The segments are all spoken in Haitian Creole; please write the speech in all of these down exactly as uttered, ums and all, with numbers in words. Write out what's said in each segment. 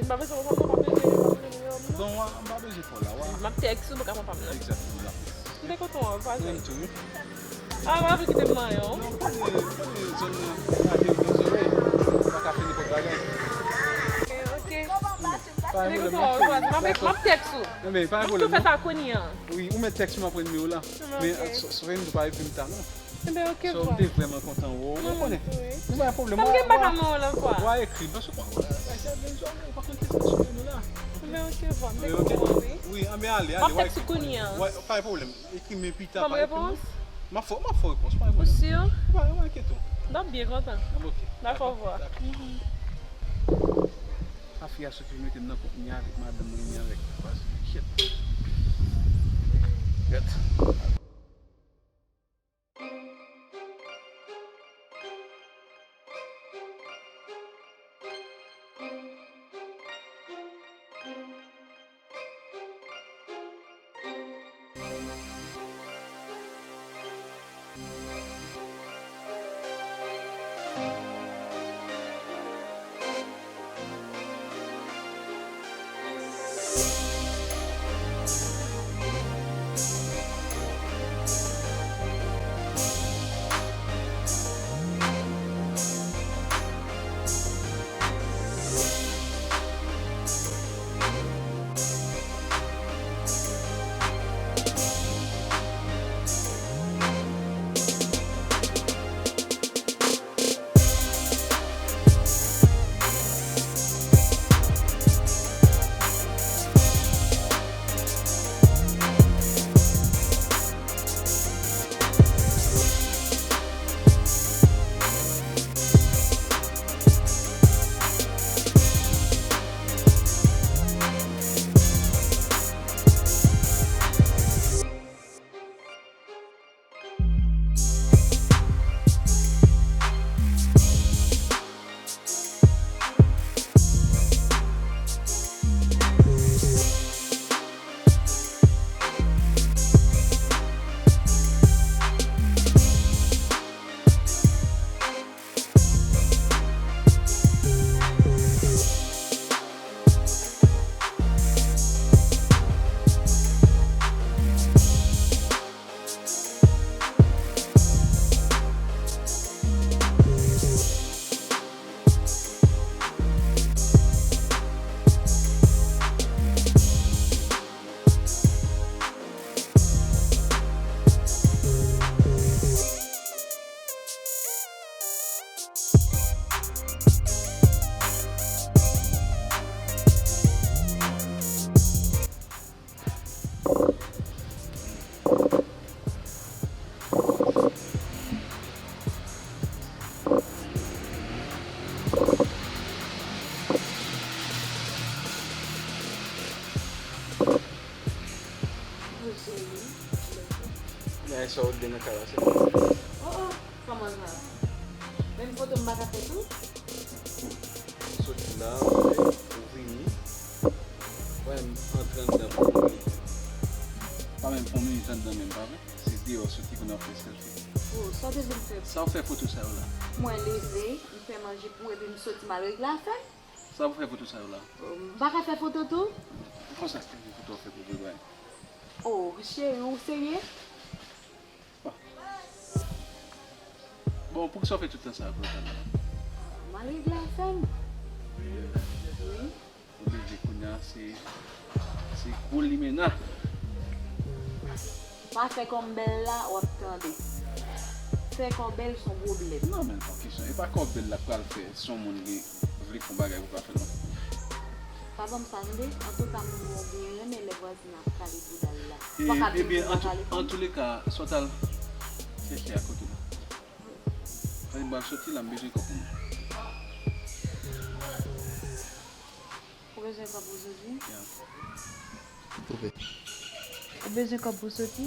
M pa bezwen konprann, m pa bezwen, m pa bezwen nimewo m, non. Bon, wa, m pa bezwen fè w la, wa. M ap tèks ou, m ka pran pa m nan. Egzakteman, m ap tèks. M te kontan wè w, pase. Mwen tou, wi. A, m ap kite m manyen w. Non, pa de, pa de zòn nan, pa de zòn nan, pa ka fè nenpòt bagay. Ok, ok. M te kontan wè w, pase. M ap, m ap tèks ou. Non, men, pa de pwoblèm, non. M tou fè sa kounye a. Wi, ou mèt tèks mwen, m ap pran nimewo w la. Men, ok. Sou, sou, m tou pa epi m ta, non. Enben, ok, vwa. So, m te vrèman kontan wè w. Ou konnen. Mwen tou, wi. Nou bay pwoblèm. Sa m gen bagay mwen wè lòt fwa. W a ekri m, paske w pa wè, sa, sa, w pa konn kiyès k ap swiv nou la. Enben, ok, vwa. M te kontan wè w, wi. Wi, enben, ale, ale, w a ekri m. M ap tèks ou kounye a. W a, pa gen pwoblèm. Ekri m epi ta, pa ekri m non. Ban m repons? M ap fè, m ap fè w repons, pa gen pwoblèm. Ou si? Ou pa, ou pa enkyete w. M ap byen kontan. Enben, ok. Dakò, vwa. Dakò. Mhm. A, fi a sot vin mete m nan kont ni avèk madanm mwen, ni avèk. Paske, shit. Gèt. Bagay sa w gen nan kay la, se mwen. Oh, oh, kòman sa? Menm foto m pa ka fè tou? Ou soti la, ou vini. Wè, m antre anndan pou yon minit. Pa menm pou yon minit anndan menm, pa vre? Jis deyò soti pou n al fè selfie. Oh, sa w te vin fè? Sa w fè foto sa yo la? Mwen leve, m fè manje pou ou epi m soti m al regle afè m. Sa pou fè foto sa yo la? Oh, m pa ka fè foto tou? Konsa, ki foto w fè pou vre, bay? Oh, cheri, ou serye? Bon, poukisa w fè tout tan sa a pou yo tande? M al regle afè m. Wi. Ou leve kounye a, se, se gwo limena. Pa fè kò m bèl la, w ap tande. Fè kò w bèl, se yon pwoblèm. Non, men pa kesyon. E pa kò w bèl la k pral fè si yon moun gen, vle fè yon bagay pou pa fè l, non. Pa ban m sa, tande. Antouka, m wè w byen renmen lè vwazen nan ap kale bouda l la. Ou pa ka vin di m pa kale kò m. Antouleka, sot al chèche a kote l. Sa di m pral soti la, m bezwen kòb pou mwen. Ou bezwen kòb pou soti? Ya. Koupe. Ou bezwen kòb pou soti?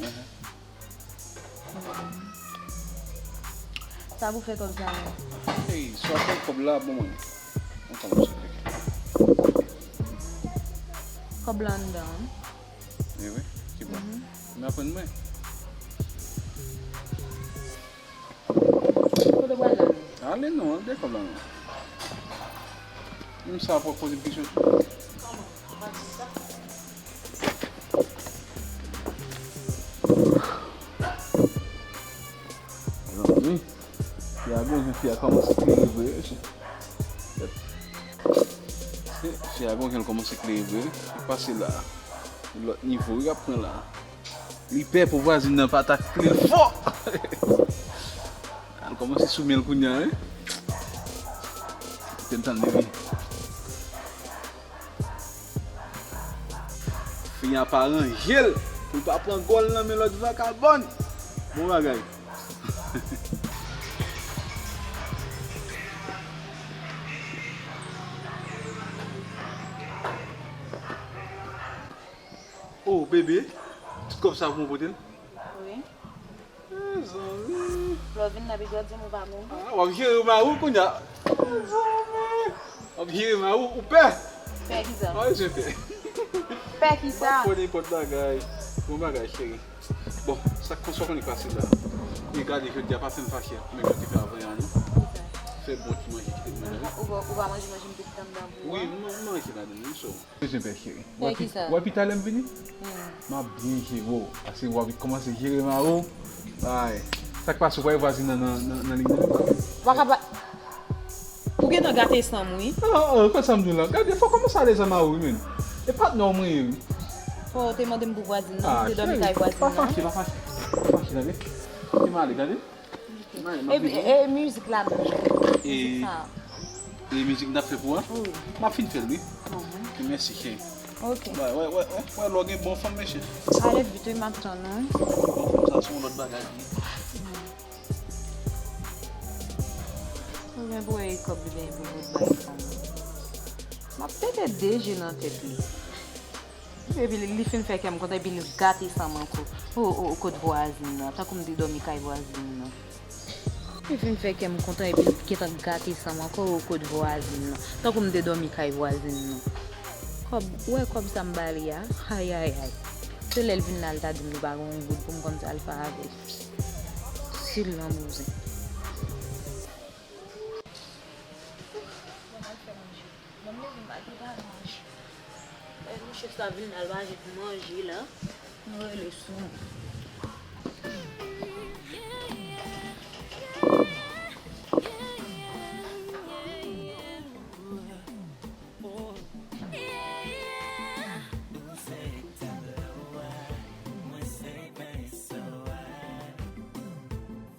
Sa pou fè kòb sa menm? Ey, swa fè kòb la, bon mwen. Mwen kòmanse fè. Kòb la anndan, wi. Wi, wi, se bon. Men aprann mwen. Kote w pral la menm? Ale non, al de kòb la non. M Menm sa w ap poze m kesyon tou. Mezanmi, fi a gon jan fi a kòmanse klere vre, mesye. Fi a gon jan l kòmanse klere vre. Li pase la. Lòt nivo, wi, y ap pran la. Li pè pou vwazin nan pa takle l fò. Al kòmanse sou men l kounye a, wi. Kite m tann li vini. Fi a pa ranje l pou l pa pran gòl nan men lòt vakabòn. Bon bagay. Oh, bebe, tout kòb sa pou mwen pote l? Wi. Mezanmi. Lè w vin nan bigòt, di m ou pa mouri. Ah, w ap jere mari w kounye a. Mezanmi. W ap jere mari w, ou pè? Pè kisa? Ah, je pè. Pè kisa? Pa pè nenpòt bagay. Bon bagay, cheri. Bon, sa k konsa konnen k pase la. Men gade, jodi a pa fè m fache menm jan te fè avan yè a, non. Fè bon ti manje, kite m manje. Ou pa, ou pa manje manje m te fè anndan bouwo a? Wi, m manje ladan, wi, so. Bezwen pè cheri. Pè kisa? W ap pita lè m vini? M ap byen jere w. Paske w ap kòmanse jere mari w. Ay. Sa k pase, w pa wè vwazin nan, nan, nan, nan liy nan? W pa ka pa, ou gentan gate san m, wi. Oh, oh, oh, fè sa m di w la. Gade, fò kòmanse alèz a mari w, wi, menm. E patnè w mwen ye, wi. Fò w te mande m pou vwazin nan, m te dòmi kay vwazin nan. Pa fache, pa fache. Pa fache, tande. Kite m ale, tande. E, e, e mizik la menm? E, mizik sa. E mizik n ap fè pou an? Wi. M ap fin fè l, wi. Ok, mèsi, cheri. Ok. Wè, wè, wè, wè, wè, lè w gen bon fanm, mesye. Ale vit, wi, m ap tann ou. Bon fanm sa, se yon lòt bagay, wi. Ou gen pou wè kòb li genyen pou l bay fanm. M ap pete de je nan tèt li. Epi li, li fin fè kè m kontan, epi li gate san m ankò. O, o, o, kot vwazin nan? Tankou m te dòmi kay vwazin nan. Li fin fè kè m kontan, epi li gentan gate san m ankò, o, kot vwazin nan? Tankou m te dòmi kay vwazin nan. Kòb, ou wè kòb sa m ba li a? Ayayay. Se lè l vin la, l ta di m li pa gen yon goud pou m konn sa l fè avè l. Silan bouzen. Bon, m al fè manje. Bon, m leve m pa gen pa manje. Lè nou chèf sa vin al manje pou manje la. Nou rele sou mwen.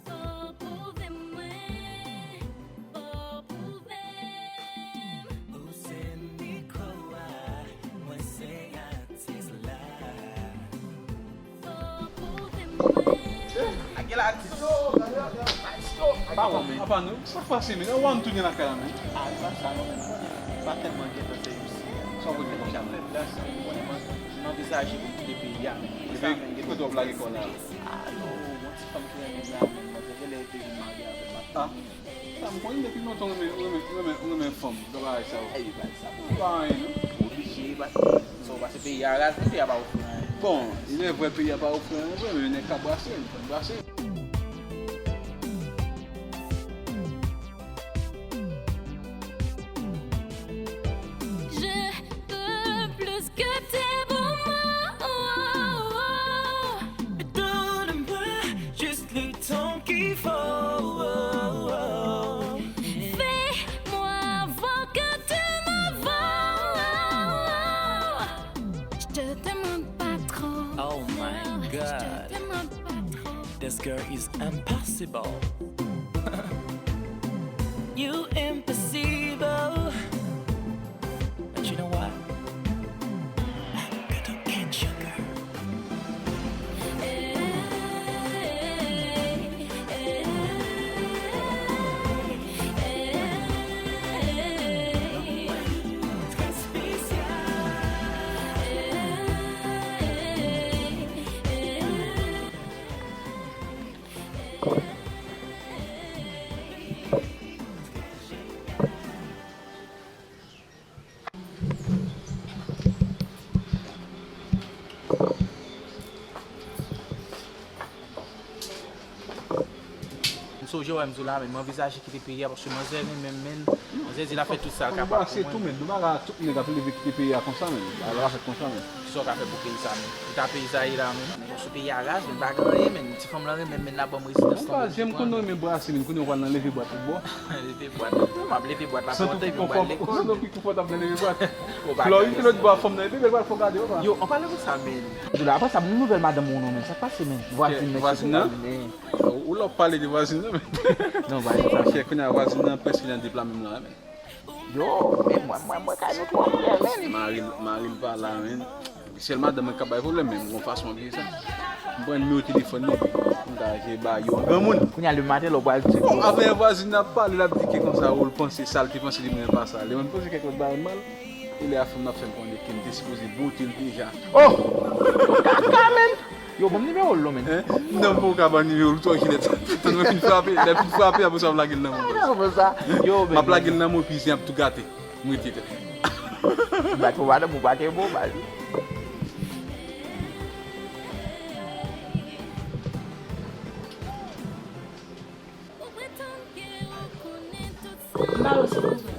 Fò w pwouve mwen, fò w pwouve m. Ou se mikwo a, mwen se atis la. Fò w pwouve mwen. Ak gèl atis. Pa wè, men. Apa nou, sa k pase, men? Ou wè m tounen lakay la, men. A, e pa sa, non, men. Pa tèlman gentan sèvis. Sa w konnen kòm sa? Fè plas, ou konnen mwen, m anvizaje pou m kite peyi a, men. Epi, kote w ap lage kò w la? A, non, yon ti fanm ki renmen m la, men, mwen te genlè te vin marye avè m. A, sa m konnen depi lontan w renmen, w renmen, w renmen, w renmen fanm, gwo bagay sa yo. Epi, bagay sa, bon. Pa anyen, non. Oblije, paske sa w pase peyi a raz, peyi a pa ofri anyen. Bon, il est vrai, peyi a pa ofri anyen vre, men nèg ka brase, nèg ka brase. Je veux plus que tes beaux mots. Donne-moi juste le temps qu'il faut. Fais-moi voir que tu me vaux. Je te demande pas trop. Oh my God. Je te demande pas trop. This girl is impossible. You impossible. But you know what? I'm gonna get you, girl. M Soje wè m di w la, men m anvizaje kite peyi a paske manzè renmen m, men manzè di l ap fè tout sa l kapab Konbase tou, men nou pa ka tout nèg ap leve kite peyi a konsa, men. Bagay la fèt konsa, men. Kisa w ka fè pou peyi sa, men? Eta peyi sa ye la, men? Nèg sou peyi a raz, men pa gen anyen, men ti fanm lan renmen m, men l ap ban m rezidans. Ou pa janm konn renmen brase, men kounye w pral nan leve bwat tout bon. Leve bwat. M ap leve bwat la pou antre, men m pral lekòl. Santi w pi konfòtab nan leve bwat. Lè w rive lòt bò a fanm nan, epi bèl pral fò gade w pa. Yo, an pale konsa, men. Di la, apre sa, m nouvèl madanm ou non, men sa k pase, men? Vwazin nan, vwazin nan? Ou la w pale de vwazin nan, men. Non, vwazin sa. Chè, kounye a vwazin nan prèske nan de pla menm la, men. Yo, men mwen, mwen, mwen, kay nou twò prè, men. Mari l, mari l pa la, men. Sèl madanm mwen k ap bay pwoblèm, men m gon fason m ye sa. M pran nimewo telefòn li, m ka je ba yo an granmoun. Kounye a, lè maten, lè w pral tcheke. Avè vwazin nan ap pale, l ap di ke konsa, ou l panse sa, l te panse li mwen pa sa. Lè mwen poze kèk lòt bagay mal, e lè a fanm nan ap fè m konnen ke m te sipoze bote l deja. Oh! Kaka, men! Yo, ban m nimewo l non, men. Hein? Non, m poko ka ban nimewo l, ou twò jilèt. Tann mwen fin frape, lè fin frape, apre sa w ap lage l nan men. Yo, men. M ap lage l nan men, epi zen ap tou gate. M rete tèt. Bat pou madanm ou pa ke bon, baz. M ba yo sou bezwen.